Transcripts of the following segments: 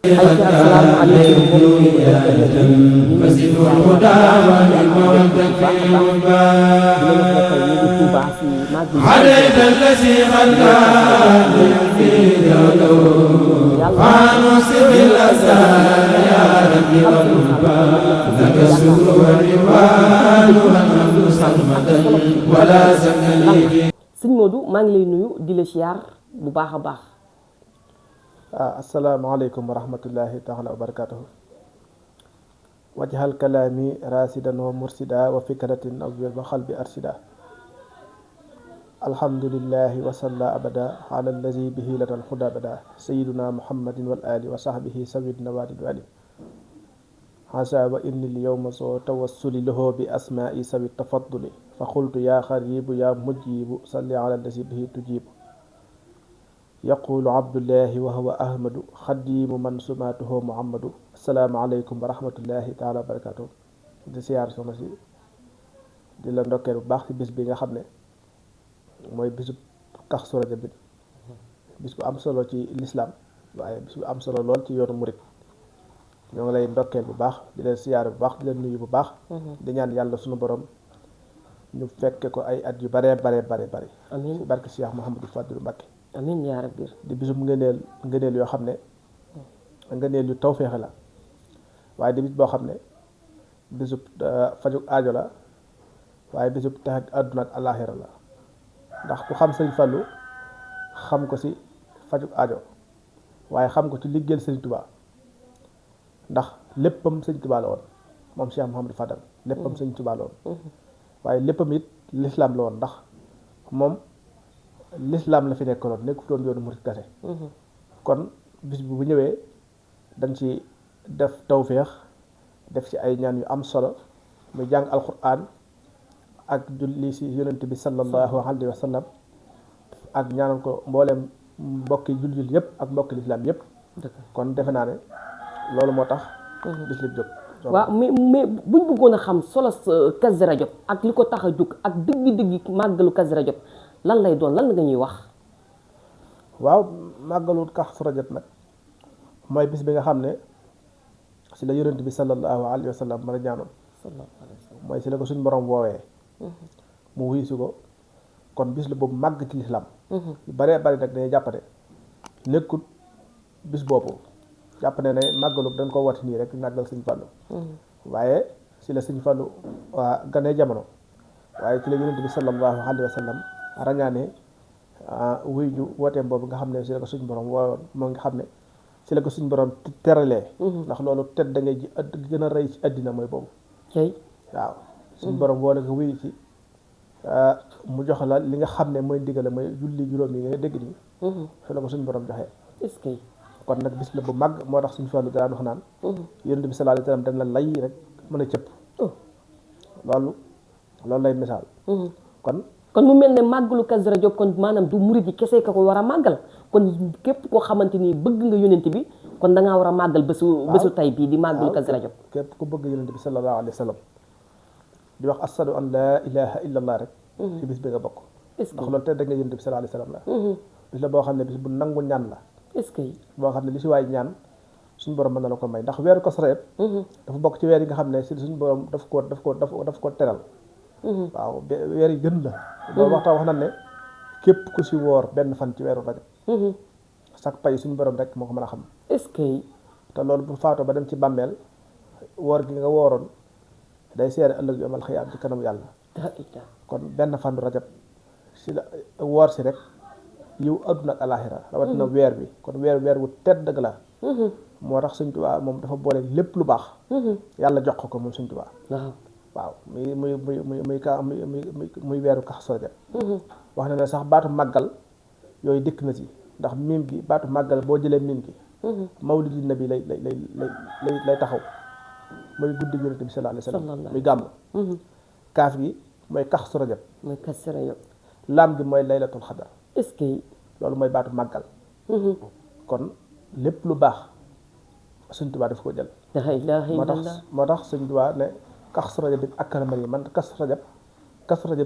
ay ci asalaamaaleykum sëñ Modou maa ngi lay nuyu di la siyaar bu baax a baax. asalaamaaleykum wa rahmatullahi taala wa barakatuhu wajhal kalaami rasidan wa mursida wa fikratin awwil wa xalbi arsida alhamdulillahi wa salla abada ala allazi bihi lana alhuda bada sayiduna muhammadin wal ali wa sahbihi sawid nawadid wali hasa wa inni l yawma so tawassuli lahu bi asma'i sawi tafadduli fa qultu ya xaribu ya mujibu salli ala allazi bihi tujibu yaqulu abdullahi wa huwa ahmadu xadimu man sumaatuhu muhammadu asalaamaaleykum wa rahmatullahi taala wa barakatuh di siyaar soxna si di la ndokkeel bu baax ci bis bi nga xam ne mooy bisu Kazu Rajab bi bis bu am solo ci lislaam waaye bis bu am solo lool ci yoonu murit ñoo ngi lay ndokkeel bu baax di leen siyaar bu baax di leen nuyu bu baax di ñaan yàlla sunu borom ñu fekke ko ay at yu bare bare bare bare amiin ci barke Cheikh Mouhamadou Fadilou Mbacké amiin yaa rabbi di bisum ngëneel yoo xam ne ngëneel yu tawféexe la waaye di bis boo xam ne bisub fajug aajo la waaye bisub tax ak àdduna ak alaaxira la ndax ku xam sëñ Fallu xam ko ci fajug aajo waaye xam ko ci liggéeyal sëñ Tuubaa ndax léppam sëñ Tuubaa la woon moom Cheikh Mouhamadou Fadal léppam sëñ Tuubaa la woon waaye léppam it lislaam la woon ndax moom lislaam la fi nekkaloon nekkutoon yoonu murit kase kon bis bu ñëwee dañ ci def tawféex def ci ay ñaan yu am solo muy jàng alquran ak julli ci yonent bi sallallahu alayhi wa sallam ak ñaanal ko mbooleem mbokki jullit yëpp ak mbokki lislaam yëpp kon defe naa ne loolu moo tax bis li jóg waaw mais buñ bëggoon a xam solo Kazu Rajab ak li ko tax a jóg ak dëgg-dëgg màggalu Kazu Rajab lan lay doon lan nga ñuy wax. waaw màggalu Kazu Rajab nag mooy bis bi nga xam ne si la yonent bi sallallahu alayhi wa sallam mën a ñaanoon mooy si la ko suñ borom woowee mu wuyu si ko kon bis la boobu màgg ci lislaam yu baree bari nag dañuy jàppate nekkut bis boobu jàpp ne màggalu dañ ko woote nii rek màggal sëñ Fallu waaye si la sëñ Fallu waa ganee jamono waaye ci la yonent bi sallallahu alayhi wa sallam rañaane wuy ju wooteem boobu nga xam ne si la ko suñ borom woowoon moo nga xam ne si la ko suñ borom teralee ndax loolu tedd da ngay ji gën a rëy ci àddina mooy boobu waaw suñ borom woo la ko wuyu ci mu jox la li nga xam ne mooy ndigal mooy julli juróom yi nga dégg nii fi la ko suñ borom joxee est-ce que kon nag bis la bu mag moo tax suñ Fallu daan wax naan yonent bi sallallahu alayhi wa sallam dañ la lay rek mën a cëpp loolu lay misaal kon mu mel ne màggalu Kazu Rajab kon maanaam du murid yi kese ka ko war a màggal kon képp koo xamante ni bëgg nga yonent bi kon da ngaa war a màggal bésu tay bii di màggalu Kazu Rajab képp ku bëgg yonent bi sallallahu alayhi wa sallam di wax ashadu an laa ilaha illa allah rek ci bis bi nga bokk ndax loolu te da nga yonent bi sallallahu alayhi wa sallam la bis la boo xam ne bis bu nangu ñaan la est-ce que boo xam ne li si waay ñaan suñu borom mën na la ko may ndax weeru Kazu Rajab dafa bokk ci weer yi nga xam ne si suñu borom daf ko teral waaw weer yi gën la boo waxtaan wax na ne képp ku si woor benn fan ci weeru Rajab sax pay suñu borom rek moo ko mën a xam est-ce que te loolu bu faatoo ba dem ci bàmmeel woor gi nga wooroon day seere ëllëg yomal xiyaam ci kanam yàlla kon benn fan Rajab si la woor si rek yiw adduna ak alaxira rawatina weer bi kon weer wu tedd la moo tax Sëñ Tuubaa moom dafa boole lépp lu baax yàlla jox ko moom Sëñ Tuubaa waaw muy weeru Kazu Rajab wax na ne sax baatu màggal yooyu dikk na ci ndax miim gi baatu màggal boo jëlee miim gi mawlidi nabi lay taxaw mooy guddi yonent bi sallallahu alayhi wa sallam muy gàmmu kaaf gi mooy Kazu Rajab laam gi mooy laylatul xadar est-ce que loolu mooy baatu màggal kon lépp lu baax Sëñ Tuubaa daf ko jël moo tax Sëñ Tuubaa ne Kazu Rajab bi akramani man Kazu Rajab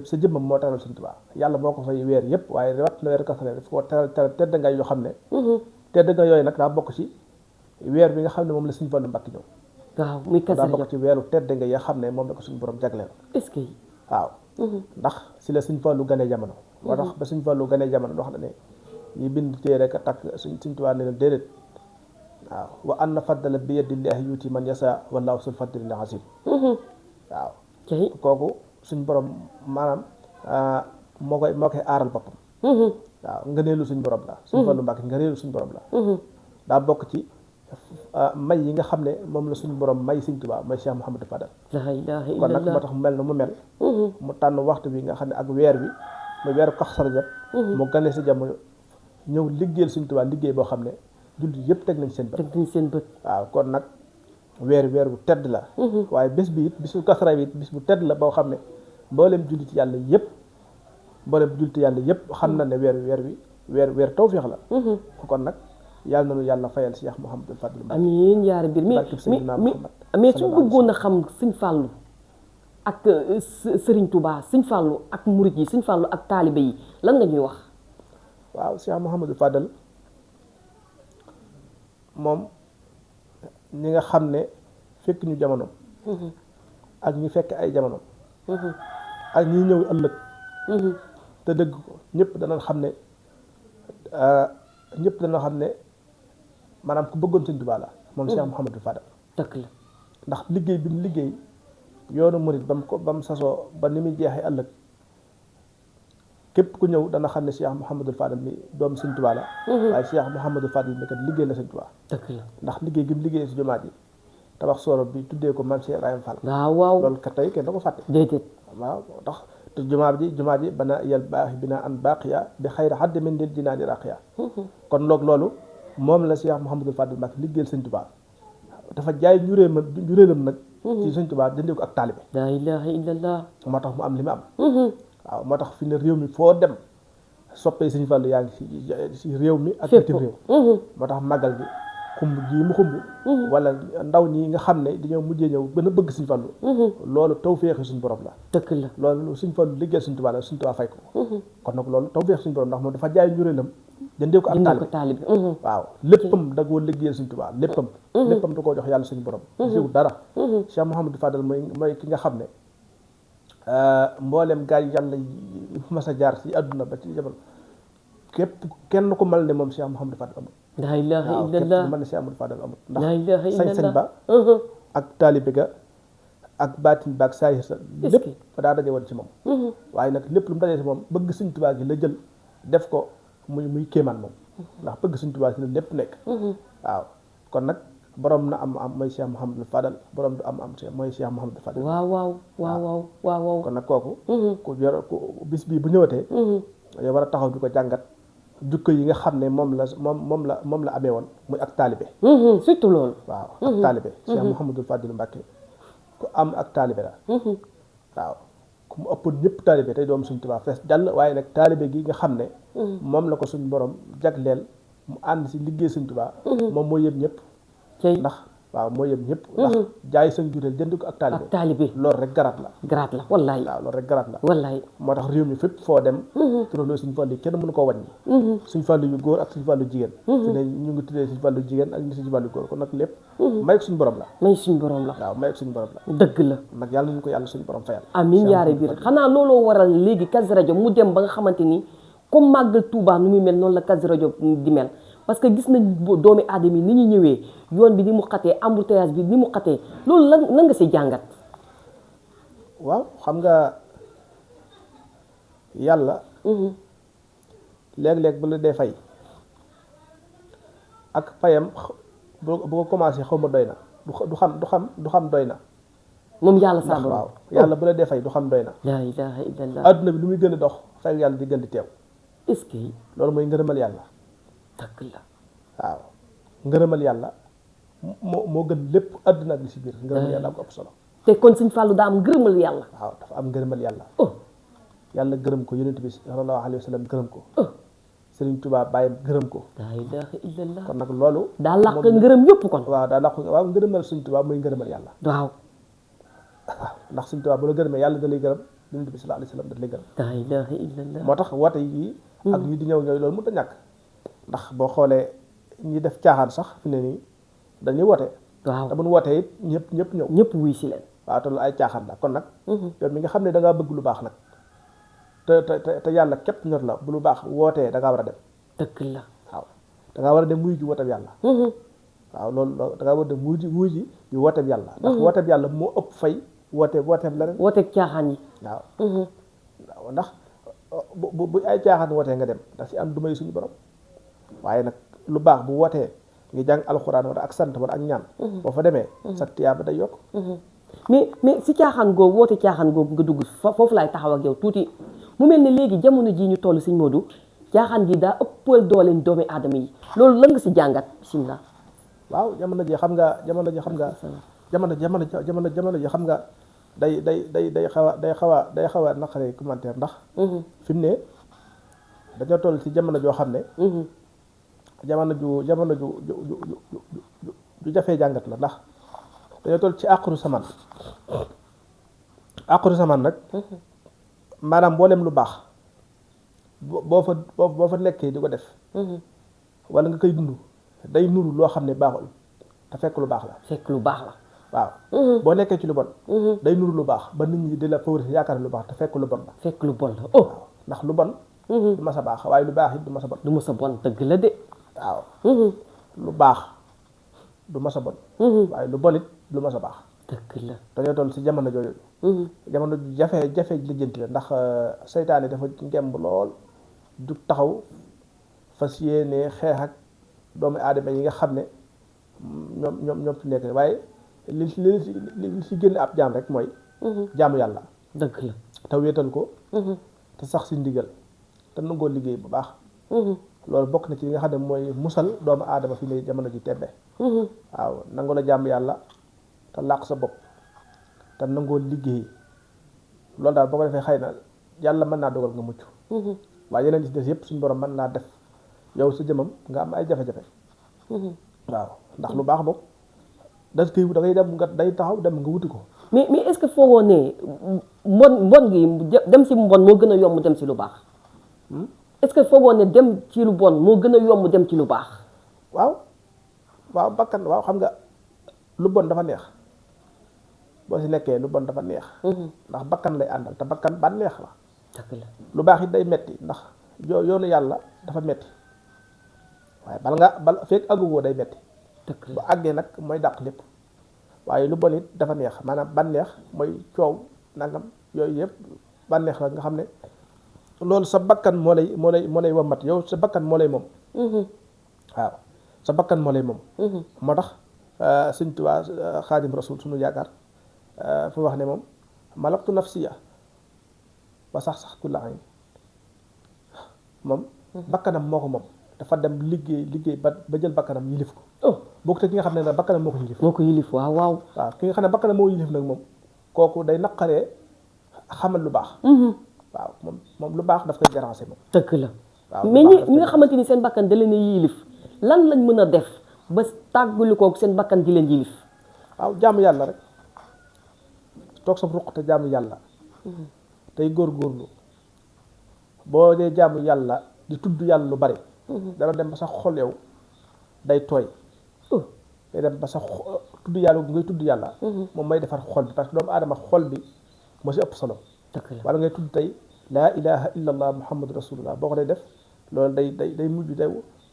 sa jëmmam moo teral Sëñ Tuubaa yàlla moo ko fay weer yëpp waaye rawat na weer Kazu Rajab daf ko teral tedd nga yoo xam ne tedd nga yooyu nag daa bokk ci weer bi nga xam ne moom la Sëñ Fallu Mbàkke ñëw waaw muy Kazu daa Rajab bokk ci weeru tedd nga ya xam ne moom la ko suñu borom jagleel est-ce que waaw ndax si la Sëñ Fallu ganee jamono moo tax ba Sëñ Fallu ganee jamono wax na ne ñi bind téere rek a takk Sëñ Tuubaa ne leen déedéet waaw wa anna faddala bi yadillahi yuuti man yasa wallahu sul fadlil azim waaw kay kooku suñ borom maanaam moo koy aaral boppam waaw ngëneelu suñ borom la Sëñ Fallu Mbàkke ngëneelu suñ borom la daa bokk ci may yi nga xam ne moom la suñu borom may Sëñ Tuubaa mooy Cheikh Mouhamadou Fadal la ilaha kon nag moo illallah tax mu mel na mu mel mu tànn waxtu bi nga xam ne ak weer bi mu weeru Kazu Rajab mu gane si jamono ñëw liggéeyal Sëñ Tuubaa liggéey boo xam ne jullit yëpp teg nañ seen bët teg nañ seen bët waaw kon nag weer bu tedd la waaye bés bi it bisu Kazu Rajab it bis bu tedd la boo xam ne mboolem jullit yàlla yëpp xam na ne weer tawfeex la kon nag yàlla nañu yàlla fayal Cheikh Mouhamadou Fadil Mbacke amiin yaa rabbi mais su bëggoon a xam Sëñ Fallu ak Sëriñ Tuubaa Sëñ Fallu ak murit yi Sëñ Fallu ak taalibe yi lan nga ñuy wax waaw Cheikh Mouhamadou Fadal moom ñi nga xam ne fekk ñu jamono ak ñi fekk ay jamono ak ñi ñëw ëllëg te dëgg ko ñëpp dana xam ne maanaam ku bëggoon Sëñ Tuubaa la moom Cheikh Mouhamadou Fadal dëgg la ndax liggéey bi mu liggéey yoonu murit ba mu sasoo ba ni muy jeexee ëllëg képp ku ñëw dana xam ne Cheikh Mouhamadou Fadal mi doomu Sëñ Tuubaa la waaye Cheikh Mouhamadou Fadal mi kat liggéey la Sëñ Tuubaa dëgg la ndax liggéey gi mu liggéey si jumaa ji tabax sooro bi tuddee ko Maam Cheikh Ibrahima Fall waaw loolu kat tey kenn da ko fàtte déedéet waaw tax te jumaa ji bana yal baax bina an baqiya bi xayra xadd min dil jinaani raqiya kon loolu moom la Cheikh Mouhamadou Fadal Mbacke liggéeyal Sëñ Tuubaa dafa jaay njuréelam nag ci Sëñ Tuubaa jëndee ko ak taalibe la ilaha illallah moo tax mu am li mu am waaw moo tax fi ne réew mi foo dem soppee Sëñ Fallu yaa ngi si réew mi ak bitim réew moo tax màggal gi xumb gii mu xumb wala ndaw ñi nga xam ne dañoo mujjee ñëw gën a bëgg Sëñ Fallu loolu tawfeexi suñu borom la dëgg la loolu Sëñ Fallu liggéeyal Sëñ Tuubaa la Sëñ Tuubaa fay ko kon nag loolu tawfeexi suñu borom ndax moom dafa jaay njuréelam jëndee ko ak taalibe waaw léppam da koo liggéeyal Sëñ Tuubaa léppam da koo jox yàlla suñu borom siw dara Cheikh Mouhamadou Fadal mooy ki nga xam ne mboolem gaay yàlla yi mas a jaar ci àdduna ba ci jamono képp kenn ku mel ne moom Cheikh Mouhamadou Fadal amul la ilaha waaw illallah képp ku mel ne Cheikh Mouhamadou Fadal amul la ilaha ndax illallah sañ-sañ ba ak taalibe ga ak baatin ba ak saahir sa lépp fa daa daje woon ci moom waaye nag lépp lu mu dajee ci moom bëgg Sëñ Tuubaa gi la jël def ko muy kéemaan moom ndax bëgg Sëñ Tuubaa gi la lépp nekk waaw kon nag borom na am mooy Cheikh Mouhamadou Fadal borom du am mooy Cheikh Mouhamadou Fadal waaw kon nag kooku ku yor bis bii bu ñëwatee yow war a taxaw di ko jàngat jukko yi nga xam ne moom la amee woon muy ak taalibe surtout loolu waaw ak taalibe Cheikh Mouhamadou Fadil Mbacke ku am ak taalibe la waaw ku mu ëppoon ñëpp taalibe tey doom Sëñ Tuubaa fees jàll waaye nag taalibe gi nga xam ne moom la ko suñ borom jagleel mu ànd si liggéey Sëñ Tuubaa moom moo yëpp ñëpp ndax waaw moo yëpp ñëpp ndax jaay sa njureel jënd ko ak taalibe loolu rek garaat la wallaay waaw loolu rek garaat la wallaay moo tax réew mi fépp foo dem turandoo Sëñ Fallu yi kenn mënu koo wàññi Sëñ Fallu yu góor ak Sëñ Fallu jigéen fi ne ñu ngi tuddee Sëñ Fallu jigéen ak ñu Sëñ Fallu góor kon nag lépp may ko suñu borom la waaw may ko suñu borom la dëgg la nag yàlla nañu ko yàlla suñu borom fayal amiin yaare biir xanaa looloo waral léegi Kazu Rajab mu dem ba nga xamante ni comme màggal Tuubaa nu muy mel noonu la Kazu Rajab di mel parce que gis nañ doomi aadama yi ni ñu ñëwee yoon bi ni mu xatee embouteillage bi ni mu xatee loolu lan nga si jàngat waaw xam nga yàlla léeg-léeg bu la dee fay ak fayam bu ko commencé xaw ma doy na du xam doy na moom yàlla saa waaw yàlla bu la dee fay du xam doy na laa ilaaha illallah adduna bi lu muy gën a dox fay yàlla di gën di teew est-ce que loolu mooy ngërëmal yàlla dëgg la waaw ngërëmal yàlla moo gën lépp àdduna ak li si biir ngërëmal yàlla ko ëpp solo te kon Sëñ Fallu daa am ngërëmal yàlla waaw dafa am ngërëmal yàlla yàlla gërëm ko yonent bi sallallahu alayhi wa sallam gërëm ko Sëriñ Tuubaa bàyyam gërëm ko laa ilaaha illallah kon nag loolu daa làq ngërëm yëpp kon waaw daa làq waaw ngërëmal Sëriñ Tuubaa mooy ngërëmal yàlla waaw ndax Sëriñ Tuubaa bu la gërëmee yàlla da lay gërëm yonent bi sallallahu alayhi wa sallam da lay gërëm laa ilaaha illallah moo tax woote yi ak ñi di ñëw ñooy loolu mënut a ñàkk ndax boo xoolee ñi def caaxaan sax fi ne nii dañuy woote waaw te bu ñu wootee it ñëpp ñëw ñëpp wuy si leen. waaw te lu ay caaxaan la kon nag yow mi nga xam ne da ngaa bëgg lu baax nag te yàlla képp ñor la bu lu baax wootee da ngaa war a dem dëgg la. waaw da ngaa war a dem wuy ji wooteeb yàlla waaw loolu da ngaa war a dem wuy ji wooteeb yàlla ndax wooteeb yàlla moo ëpp fay wooteeb leneen wooteeg caaxaan yi. waaw waaw ndax bu ay caaxaan wootee nga dem ndax si am du may suñu borom waaye nag lu baax bu wootee ngi jàng alxuraan wala ak sant wala ak ñaan boo fa demee sa tiyaaba day yokk mais si caaxaan googu woote caaxaan googu nga dugg foofu laay taxaw ak yow tuuti mu mel ne léegi jamono jii ñu toll Sëñ Modou caaxaan gi daa ëppal dooleen doomi aadama yi loolu lan nga si jàngat bismillah. waaw jamono ji xam nga jamono ji xam nga day xaw a naqare commentaire ndax fi mu ne dañoo toll ci jamono joo xam ne jamono ju jafee jàngat la ndax dañoo toll ci àquru samaan nag maanaam mboolem lu baax boo fa nekkee di ko def wala nga koy dund day nuru loo xam ne baaxul te fekk lu baax la waaw boo nekkee ci lu bon day nuru lu baax ba nit ñi di la favoriser yaakaar lu baax te fekk lu bon la oh ndax lu bon du ma sa baax waaye lu baax it du ma sa bon dëgg la de waaw lu baax du ma sa bon waaye lu bon it du ma sa baax dëgg la dañoo toll si jamono jooju jamono ju jafe lijjanti la ndax seytaane dafa ngemb lool du taxaw fas yéene xeex ak doomu aadama yi nga xam ne ñoom fi nekk waaye li si génn ab jaam rek mooy jaamu yàlla dëgg la te wéetal ko te sax si ndigal te nangoo liggéey bu baax loolu bokk na ci li nga xam ne mooy musal doomu aadama fi ne jamono ji tembe waaw nangoo la jaamu yàlla te làq sa bopp te nangoo liggéey loolu daal boo ko defee xëy na yàlla mën naa dogal nga mucc waaye yeneen ci des yëpp suñu borom mën naa def yow sa jëmam nga am ay jafe-jafe waaw ndax lu baax boobu da ngay dem nga day taxaw dem nga wuti ko mais est-ce que foogoo ne mbon gi dem si mbon moo gën a yomb dem si lu baax est-ce que foogoo ne dem ci lu bon moo gën a yomb dem ci lu baax waaw bakkan waaw xam nga lu bon dafa neex boo si nekkee lu bon dafa neex ndax bakkan lay àndal te bakkan bànneex la lu baax it day metti ndax yoonu yàlla dafa metti waaye bal fekk àggugoo day metti bu àggee nag mooy dàq lépp waaye lu bon it dafa neex maanaam bànneex mooy coow nangam yooyu yëpp bànneex la nga xam ne loolu sa bakkan moo lay wammat yow sa bakkan moo lay moom waaw sa bakkan moo lay moom moo tax Sëñ Tuubaa Xaadim Rasuul suñu yaakaar fu wax ne moom malaktu nafsiya ba sax ku la moom bakkanam moo ko moom dafa dem liggéey ba jël bakkanam yilif ko bokk te ki nga xam ne nag bakkanam moo ko yilif waaw ki nga xam ne bakkanam moo yilif nag moom kooku day naqaree xamal lu baax waaw moom lu baax daf koy déranger moom dëgg la mais ñi nga xamante ni seen bakkan da leen a yilif lan lañ mën a def ba tàggali koog seen bakkan di leen yilif waaw jaamu yàlla rek toog sa ruq te jaamu yàlla tey góorgóorlu boo dee jaamu yàlla di tudd yàlla lu bari dana dem ba sa xol yow day tooy day dem ba sa tudd yàlla ngay tudd yàlla moom may defar xol bi parce que doomu aadama xol bi moo si ëpp solo wala ngay tudd tey laa ilaha illa allah muhammadu rasulullah boo ko day def loolu day mujj day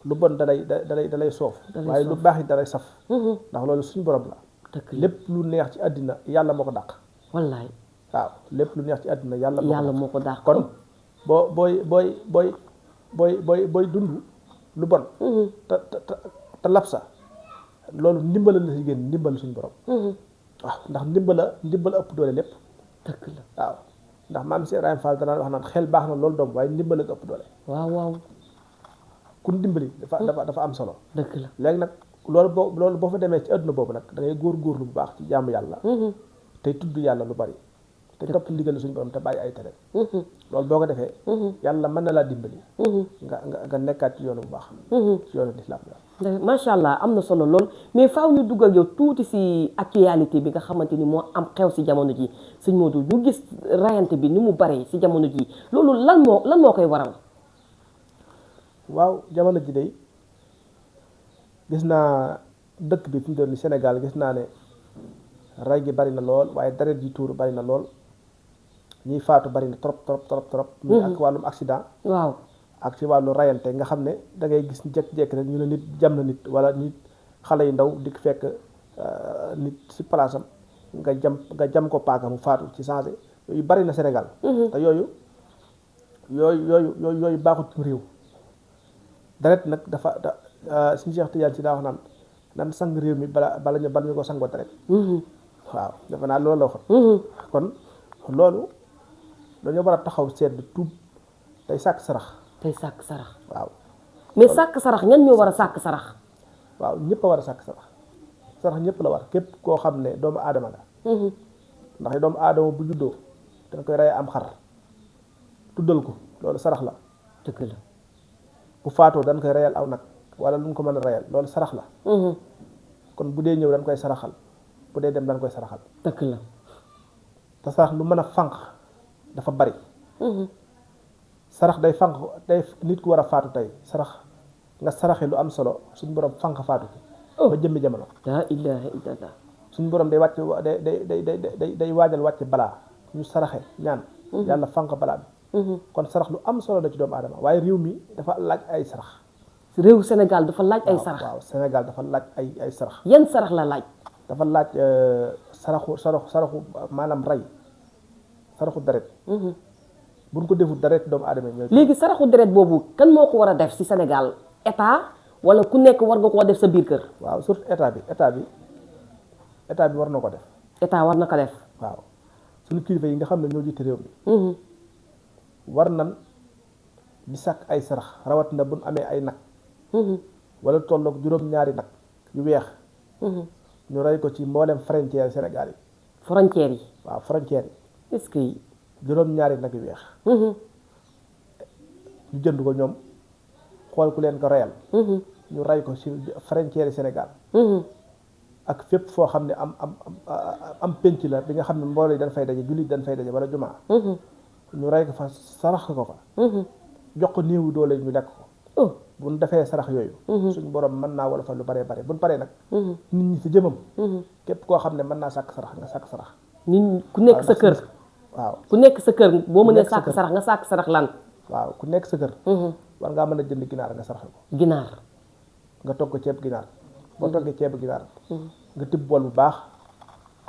lu bon dalay soof waaye lu baax it dalay saf ndax loolu suñu borom la lépp lu neex ci àddina yàlla moo ko dàq wallaay waaw lépp lu neex ci àddina yàlla moo ko dàq kon booy dund lu bon te lapsa loolu ndimbala la si génn ndimbal suñu borom waaw ndax ndimbala ëpp doole lépp dëgg la waaw ndax maam si Ibrahima Fall danaa wax naan xel baax na loolu doom waaye ndimbala nga ëpp doole waaw ku ndimbali dafa am solo dëgg la léegi nag loolu boo fa demee ci adduna boobu nag da ngay góorgóorlu bu baax ci jaamu yàlla tey tudd yàlla lu bari te topp ndigal suñu borom te bàyyi ay tere loolu boo ko defee yàlla mën na laa dimbali nga nekkaat ci yoonu bu baax ci yoonu lislaam macha allah am na solo lool mais faaw ñu dugg ak yow tuuti si actualité bi nga xamante ni moo am xew si jamono ji Sëñ Modou ñu gis rayante bi ni mu bari si jamono ji loolu lan moo koy waral waaw jamono ji day gis naa dëkk bi fi mu toll nii Sénégal gis naa ne rey gi bari na lool waaye deret ji tuur bari na lool ñiy faatu bari na trop trop trop trop. muy ak wàllum accident. waaw ak ci wàllu rayante nga xam ne da ngay gis jékki-jékki rek ñu ne nit jam na nit wala nit xale yu ndaw di fekk nit si palaasam nga jam ko paaka mu faatu ci changé yooyu bari na Sénégal. te yooyu baaxut ci réew. deret nag dafa suñu Cheikh Tidiane si daa wax naan nan sang réew mi bala ñu ko sangoo deret. waaw defe naa loolu la waxoon. kon loolu dañoo war a taxaw seet tuub tey sàkk sarax. tey sàkk sarax. waaw mais sàkk sarax ñan ñoo war a sàkk sarax. waaw ñëpp a war a sàkk sarax sarax ñëpp la war képp koo xam ne doomu aadama la. ndax doomu aadama bu juddoo dañ koy rey am xar tuddal ko loolu sarax la. dëgg la. bu faatoo dañ koy reyal aw nag wala lu ñu ko mën a reyal loolu sarax la. kon bu dee ñëw dañ koy saraxal bu dee dem dañ koy saraxal. dëgg la. te sarax lu mën a fànq dafa bari. sarax day fànq day nit ku war a faatu tey sarax nga saraxe lu am solo suñu borom fànq faatu ki ba jëmmi jamono. laa ilaaha illallah. suñu borom day wàcc day waajal wàcc balaa ñu saraxe ñaan. yàlla fànq balaa bi. kon sarax lu am solo la ci doomu aadama waaye réew mi dafa laaj ay sarax. réew Sénégal dafa laaj ay sarax. waaw Sénégal dafa laaj ay sarax. yan sarax la laaj. dafa laaj saraxu maanaam rey saraxu deret. buñ ko deful deret doomu aadama yi. léegi saraxu deret boobu kan moo ko war a def ci Sénégal état wala ku nekk war nga koo def sa biir kër. waaw surtout état bi war na ko def. état war na ko def. waaw suñu kilifa yi nga xam ne ñoo jiite réew mi. war nan di sàkk ay sarax rawat na bu ñu amee ay nag. wala tolloog juróom-ñaari nag yu weex. ñu rey ko ci mboolem frontière Sénégal yi. frontière yi. waaw frontière yi. est-ce que. juróom-ñaari nag yu weex. ñu jënd ko ñoom xool ku leen ko reyal. ñu rey ko ci frontière Sénégal. ak fépp foo xam ne am penc la bi nga xam ne mbooloo yi dañ fay daje jullit dañ fay daje wala jumaa. ñu rey ko fa sarax ko fa. jox ko néewu doole ñu lekk ko. bu ñu defee sarax yooyu. suñu borom mën naa wala fa lu baree bare bu ñu paree nag. nit ñi si jëmam. képp koo xam ne mën naa sàkk sarax nga sàkk sarax. nit ku nekk sa kër. waaw ku nekk sa kër boo mënee sàkk sarax nga sàkk sarax lan. waaw ku nekk sa kër. war ngaa mën a jënd ginaar nga saraxe ko. ginaar. nga togg ko ceeb ginaar. boo toggee ceebu ginaar. nga tibb bool bu baax.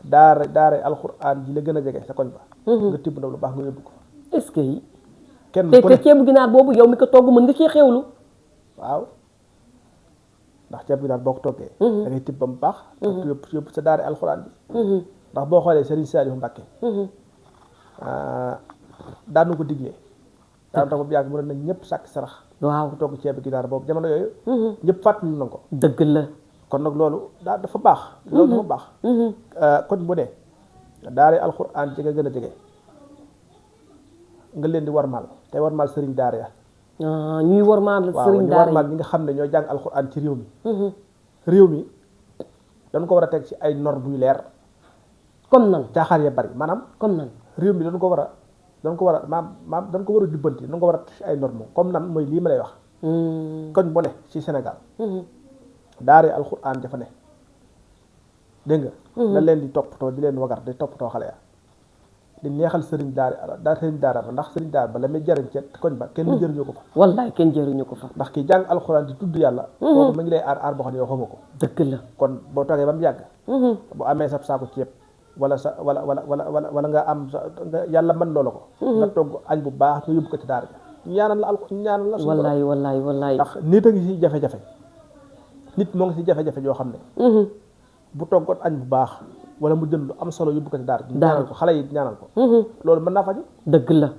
daara alxuraan ji la gën a jege sa koñ ba. nga tibb ndaw lu baax nga yóbbu ko. est-ce que. kenn ku ne te ceebu ginaar boobu yow mi ko togg mën nga cee xewlu. waaw ndax ceebu ginaar boo ko toggee. da ngay tibb ba mu baax. ak yóbbu sa daara alxuraan bi. ndax boo xoolee Serigne Saliou Mbacké. daanu ko diglee. daanu tax ba yàgg mu ne nañ ñëpp sàkk sarax. waaw ku togg ceebu ginaar boobu jamono yooyu. ñëpp fàttali na ko. dëgg la. kon nag loolu dafa baax. loolu dafa baax. kon bu ne daara alxuraan ci nga gën a jege nga leen di warmaal te warmaal sëriñ daara ya. ñuy warmaal sëriñ daara waaw ñu warmaal ñi nga xam ne ñoo jàng alxuraan ci réew mi. réew mi dañ ko war a teg ci ay normes yu leer. comme nan caaxaan ya bari maanaam. comme nan réew mi dañ ko war a dañ ko war a jubbanti dañ ko war a teg ci ay normes comme nan mooy lii ma lay wax. koñ bu ne ci Sénégal. daara alxuraan dafa ne dégg nga. da leen di toppatoo di leen wagar di toppatoo xale ya di neexal sëriñ daara ba ndax sëriñ daara ba la muy jëriñ ca koñ ba kenn du jëriñoo ko fa. wallaay kenn jëriñu ko fa. ndax kii jàng alxuraan di tudd yàlla. kooku ma ngi lay aar boo xam ne yow xamoo ko. dëgg la. kon boo toogee ba mu yàgg. bu amee sa saako ceeb wala nga am nga yàlla mën loola ko. nga togg añ bu baax nga yóbbu ko ci daara ja ñaanal la. wallaay. ndax nit a ngi si jafe-jafe. nit moo ngi si jafe-jafe yoo xam ne. bu toggoon añ bu baax wala mu jënd lu am solo yóbbu ko ci daara ñaanal ko xale yi ñaanal ko. loolu mën naa faju. dëgg la.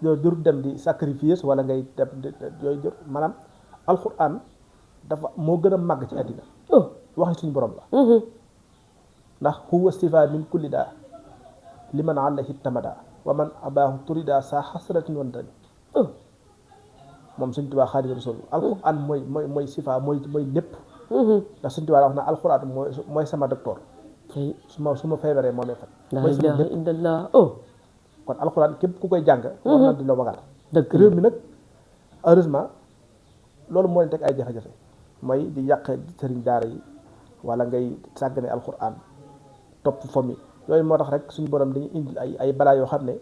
yooyu jërut dem di sacrifice wala ngay dem yooyu jër maanaam alxuraan dafa moo gën a màgg ci àddina. waxi suñu borom la. ndax huwa sifa min kulli daa liman alayhi tamada wa man abaahu turida sa xasratin wandani moom Sëñ Tuubaa Xaadimu Rasuul alxuraan mooy sifa mooy lépp. ndax Sëñ Tuubaa wax na alxuraan mooy sama docteur. su ma feebaree moo may faj. mooy sama lépp kon alxuraan képp ku koy jàng. war na di la wagal. dëgg réew mi nag heureusement loolu moo leen teg ay jafe-jafe mooy di yàq sëriñ daara yi wala ngay sàggane alxuraan topp fomi yooyu moo tax rek suñu borom dañuy indil ay balaa yoo xam ne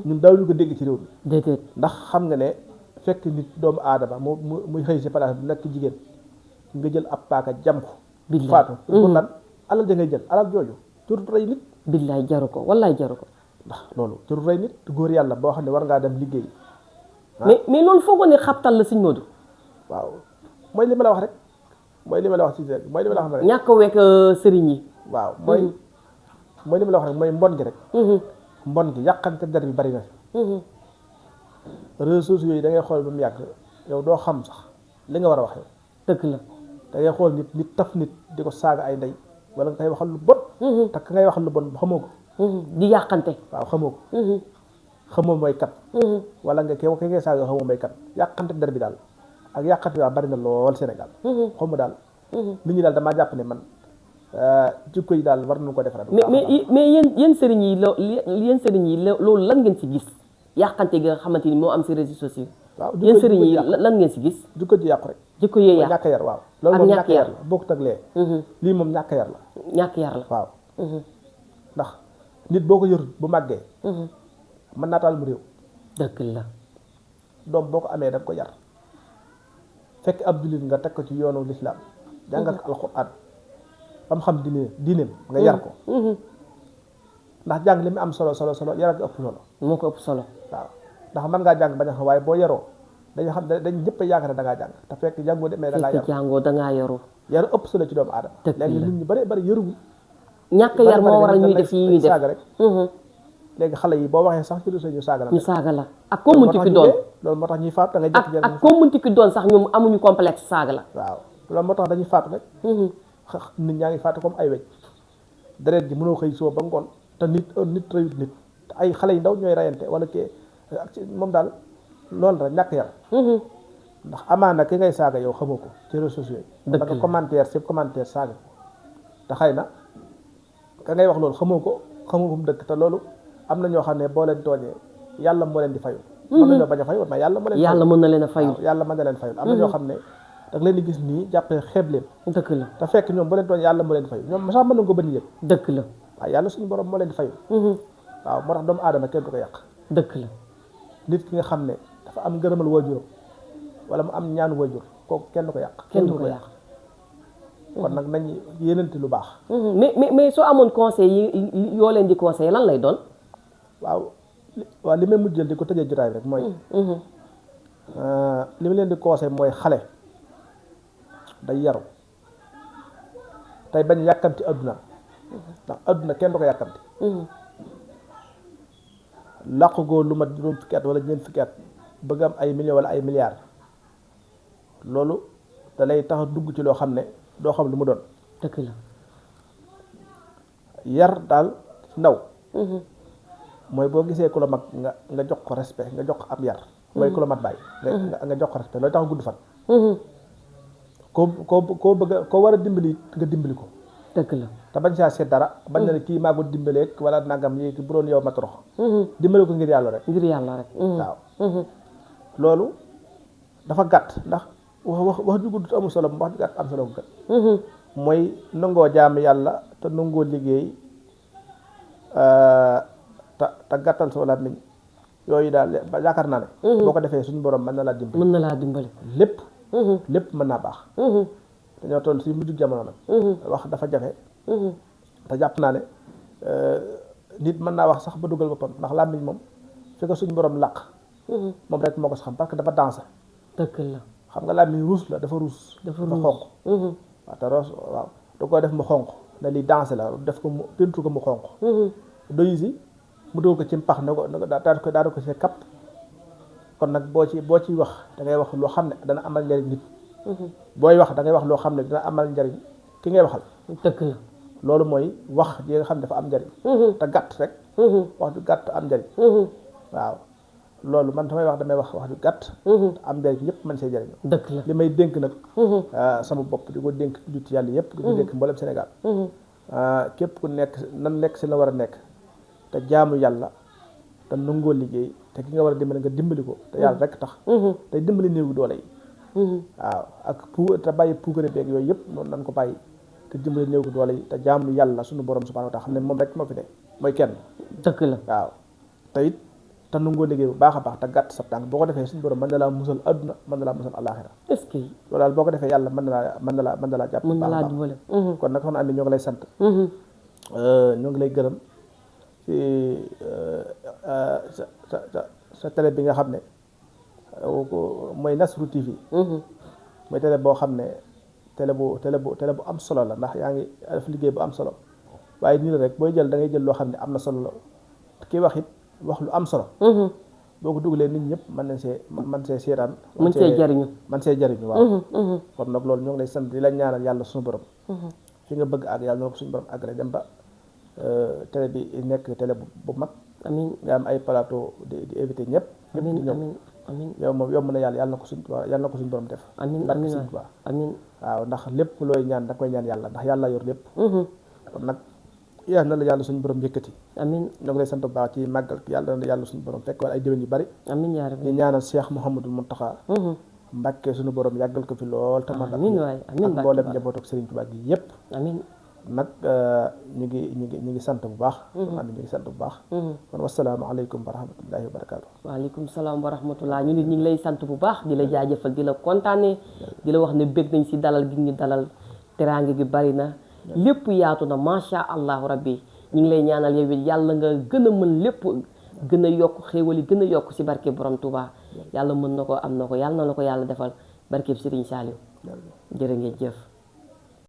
ñun daawuñu ko dégg ci réew mi déedéet ndax xam nga ne fekk nit doomu aadama muy xëy si place bu nekk jigéen nga jël ab paaka jam ko faatu pour lan alal ja ngay jël alal jooju jurut rey nit billaay jaru ko wallaay jaru ko ndax loolu jurut rey nit góor yàlla boo xam ne war ngaa dem liggéey mais loolu foogoo ne xabtal la sëñ Modou waaw mooy li ma la wax rek mooy li ma la wax ci rek mooy li ma la wax rek ñàkk a wekk sëriñ yi waaw mooy li ma la wax rek mooy mbon gi rek mbon gi yàqante der bi bari na réseaux sociaux yi da ngay xool ba mu yàgg yow doo xam sax li nga war a wax yow dëgg la da ngay xool nit taf nit di ko saaga ay ndey wala nga koy waxal lu bon te ka ngay waxal lu bon xamoo ko di yàqante waaw xamoo ko xamoo mooy kat wala nga ki ngay saaga xamoo mooy kat yàqante der bi daal ak yàqante bi daal bari na lool Sénégal xamu daal nit ñi daal damaa jàpp ne man jikko yi daal war nañu ko defaraat mais yéen sëriñ yi loolu lan ngeen ci gis yàqante gi nga xamante ni moo am si réseaux sociaux waaw yéen sëriñ yi lan ngeen si gis jikko ji yàqu rek jikko yee yàqu ñàkk yar waaw loolu moom ñàkk yar la bokkut ak lee lii moom ñàkk yar la ñàkk yar la waaw ndax nit boo ko yorut bu màggee mën naa taal mu réew dëgg la doom boo ko amee da nga ko yar fekk ab jullit nga teg ko ci yoonu lislaam jàngal ko alxuraan ba mu xam diineem nga yar ko ndax jàng li mu am solo yar ko ëpp solo moo ko ëpp solo waaw ndax mën ngaa jàng bañ a xam waaye boo yaroo dañu xam dañ ñëpp a yaakaar ne da ngaa jàng te fekk jàngoo de mais da ngaa jàngoo da ngaa yaru yaru ëpp solo ci doomu aadama léegi nit ñi bari yaruwul ñàkk yar moo waral ñuy def yi ñuy def saaga rek léegi xale yi boo waxee sax ci réseau ñu saaga la ñu saaga la ak koo munti ki doon loolu moo tax ñuy faatu da ngay jëkk ak koo munti ki doon sax ñoom amuñu complexe saaga la waaw loolu moo tax dañuy faatu rek nit ñaa ngi faatu comme ay weñ deret ji mënoo xëy suba ba ngoon te nit rëyut nit te ay xale yu ndaw ñooy rayante wala kii moom daal loolu rek ñàkk yar ndax amaana ki ngay saaga yow xamoo ko ci réseaux sociaux yi da nga commentaire saaga te xëy na ka ngay wax loolu xamoo ko fu mu dëkk te loolu am na ñoo xam ne boo leen tooñee yàlla moo leen di fayu mën nañoo bañ a fayu mais yàlla mën na leen fayu yàlla mën na leen fayu am na ñoo xam ne da nga leen di gis nii jàppee xeeb leen dëkk la te fekk ñoom boo leen tooñee yàlla moo leen di fayu ñoom sax mën na ko bañ a yëg dëkk la waaw yàlla suñu borom moo leen di fayu waaw moo tax doomu aadama kenn du ko yàq dëkk la nit ki nga xam ne dafa am ngërëmal waajuram wala mu am ñaan waajur kooku kenn du ko yàq kenn du ko yàq kon nag nañ yéenante lu baax mais soo amoon conseil yi yoo leen di conseil lan lay doon waaw li may mujjël di ko tëjee jotaay bi rek mooy li ma leen di conseil mooy xale day yaru tey bañ yàkkamti adduna ndax adduna kenn du ko yàkkamti làqu goo lu mat juróom fukki at wala ñeent fukki at bëgg am ay millions wala ay milliards loolu da lay tax a dugg ci loo xam ne doo xam lu mu doon dëgg la yar daal ndaw mooy boo gisee ku la mag nga jox ko respect nga jox ko am yar mooy ku la mat bàyyi nga jox ko respect loolu tax gudd fan koo bëgg koo war a dimbali nga dimbali ko dëgg la te bañ saa seet dara bañ na ne kii maa ko dimbaleeg wala nangam yi bu doon yow ma torox dimbale ko ngir yàlla rek waaw loolu dafa gàtt ndax wax ju gudd amul solo wax ju gàtt am solo ko gën mooy nangoo jaam yàlla te nangoo liggéey te gàttal soo làmmiñ yooyu daal yaakaar naa ne boo ko defee suñu borom mën na laa dimbali lépp mën naa baax dañoo toll si mujjug jamono nag wax dafa jafe te jàpp naa ne nit mën naa wax sax ba dugal boppam ndax làmmiñ moom fi ko suñu borom làq moom rek moo ko xam parce que dafa dansé dëgg la xam nga làmmiñ ruus la dafa xonq waaw te roos waaw da koo def mu xonq ne lii dansé la def ko mu peinture ko mu xonq doyi si mu dóor ko ci pax ne ko daal ko ci kapp kon nag boo ciy wax da ngay wax loo xam ne dana amal njariñ nit booy wax da ngay wax loo xam ne dina amal njariñ ki ngay waxal dëgg la loolu mooy wax ji nga xam ne dafa am njariñ te gàtt rek wax ju gàtt am njariñ waaw loolu man damay wax ju gàtt am njariñ ñëpp mën see jariñ dëgg la li may dénk nag sama bopp di ko dénk jutt yàlla yëpp di ko dénk mboolem Sénégal képp ku nekk nan nekk si la war a nekk te jaamu yàlla te nangoo liggéey te ki nga war a dimbali nga dimbali ko te yàlla rek tax te dimbali néewu doole yi waaw ak te bàyyi puukare beeg yooyu yëpp noonu nan ko bàyyi te dimbale néew ko doole yi te jaamu yàlla suñu borom subhanahu wa taala xam ne moom rek moo fi ne mooy kenn. dëgg la waaw te it te nangoo liggéey bu baax a baax te gàtt sa tànk boo ko defee suñu borom mën na laa musal adduna mën na laa musal alaxira. est-ce que loolu daal boo ko defee yàlla mën na laa jàpp mën na laa baax a dimbale baax. kon nag soxna Ami ñoo ngi lay sant ñoo ngi lay gërëm ci sa télé bi nga xam ne mooy Nasru TV. mooy télé boo xam ne télé bu am solo la ndax yaa ngi def liggéey bu am solo waaye nii la rek booy jël da ngay jël loo xam ne am na solo la kii wax it wax lu am solo. boo ko dugalee nit ñëpp mën see seetaan. mën see jariñu waaw. kon nag loolu ñoo ngi lay sant di la ñaanal yàlla suñu borom. fi nga bëgg ak yàlla na ko suñu borom àggale dem ba télé bi nekk télé bu mag. amiin nga am ay plateau di invité ñëpp. amiin ñëpp di ñëw amiin yow moom yomb na yàlla na ko suñu borom def. amiin barke amiin Sëñ Tuubaa amiin waaw ndax lépp looy ñaan da koy ñaan yàlla ndax yàlla yor lépp. kon nag yàlla na la yàlla suñu borom yëkkati. amiin ñoo ngi lay sant bu baax ci màggal yàlla na la yàlla suñu borom fekk wala ay déwén yu bari. amiin yaa rabbi di ñaanal Cheikh Mouhamadul Mountakha. Mbàkke suñu borom yàggal ko fi lool. te man amiin waay amiin ak mboolem njabootu ak Serigne Touba gi yëpp. amiin nag ñu ngi sant bu baax. ñu ngi sant bu baax. kon wasalaamaaleykum wa rahmatullahi wa barakaatu. waaleykum salaam wa rahmatullah ñu nit ñu ngi lay sant bu baax di la jaajëfal di la kontaanee di la wax ne bég nañ si dalal gi ñu dalal teraange gi bari na lépp yaatu na macha allahu rabbi ñu ngi lay ñaanal yow it yàlla nga gën a mën lépp gën a yokk xéewal yi gën a yokk si barke borom Touba yàlla mën na ko am na ko yàlla na la ko yàlla defal barke Serigne Saliou jërë ngeen jëf.